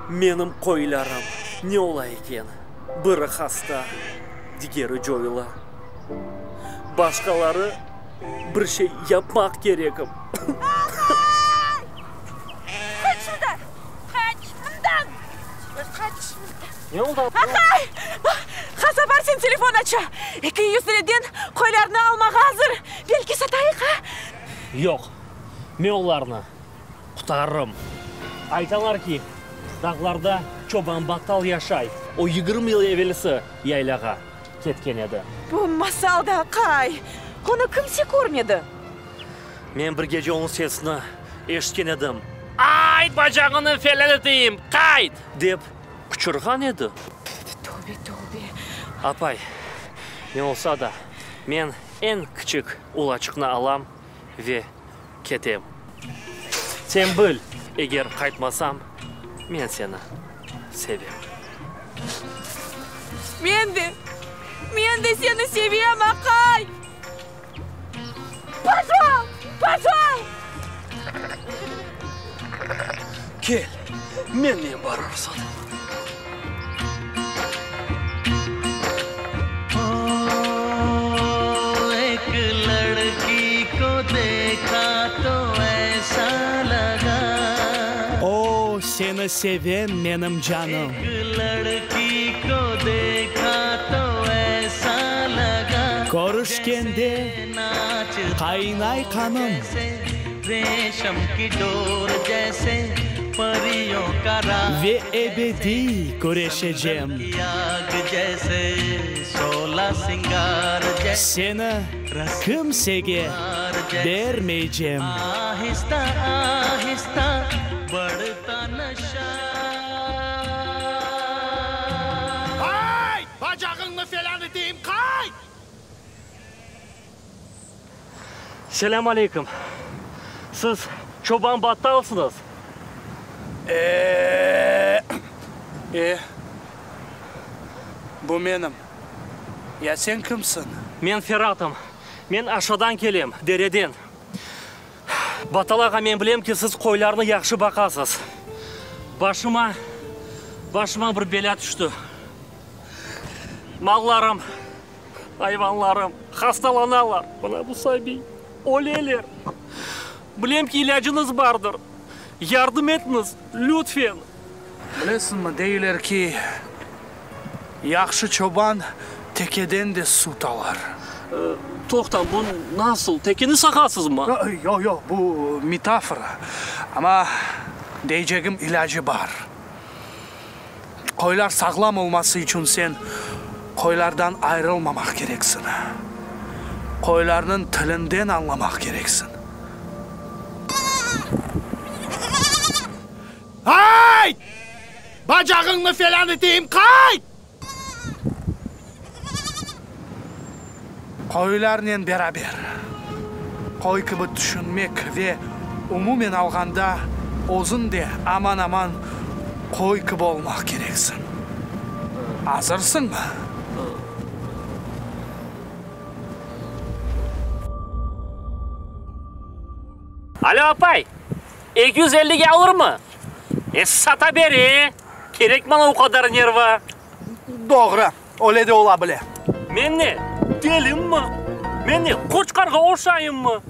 Menim qoylarım ne ola eken? Biri hasta, digeri coyula. Başqaları bir şey yapmaq kerekim. Aqay! Qaç şuradan! Qaç mından! Qaç mından! Ne oldı? Aqay! Qasap Arsen telefon aça. 200 lireden qoylarnı almağa azır. Belki satayıq, a? Yoq, men olarnı Qutarırım. Aytalar ki, dağlarda Çoban Battal yaşay. O 20 yıl evelsi yaylağa ketken edi. Bu masal da aqay. Onı kimse körmedi. Men bir gece onıñ sesini eşitken edim. Ayt, bacağıñnı felân eteyim, qayt! Dep qıçırğan edi. Tövbe, tövbe. Apay, ne olsa da, men eñ kiçik ulaçıqnı alam ve Ketem. Sen bil, eger qaytmasam, men seni sevem. Men de, men de seni sevem, aqay! Poşol! Poşol! Kel, mennen barırsıñ. O, seni sevem, menim canım! Körüşkende qaynay qanım. Ve ebediy küreşecem. Seni kimsege bermeycem. Qayt! Bacağıñnı felân eteyim, qayt! Selâm aleyküm. Siz Çoban Battalsıñız? E, e, bu menim. Ya sen kimsiñ? Men Feratım. Men aşadan kelem, dereden. Battal ağa, men bilem ki, siz qoylarnı yahşı baqasız. Başıma, başıma bir belâ tüşti. Mallarım. Ayvanlarım hastalanalar, mına bu sabiy, öleler. Bilem ki, ilâcıñız bardır. Yardım etiñiz, lütfen! Bilesiñmi, deyler ki, yahşı çoban tekeden de süt alar. Toqta, bu nasıl? Tekeni sağasızmı? Yoq, yoq, bu metafora. Amma deycegim, ilâcı bar. Qoylar sağlam olması içün sen qoylardan ayrılmamaq kereksiñ. Qoylarnıñ tilinden añlamaq kereksiñ. Qayt! Bacağıñnı felân eteyim, qayt! Qoylarnen beraber qoy kibi tüşünmek ve umumen alğanda özüñ de aman-aman qoy kibi olmaq kereksiñ. Azırsıñmı? Alo, apay, 250-ge alırmı? E, sata ber, e! Kerek maña o qadar nerva. Doğru, öyle de ola bile. Men ne, delimmi? Men ne, qoçqarğa oşayımmı?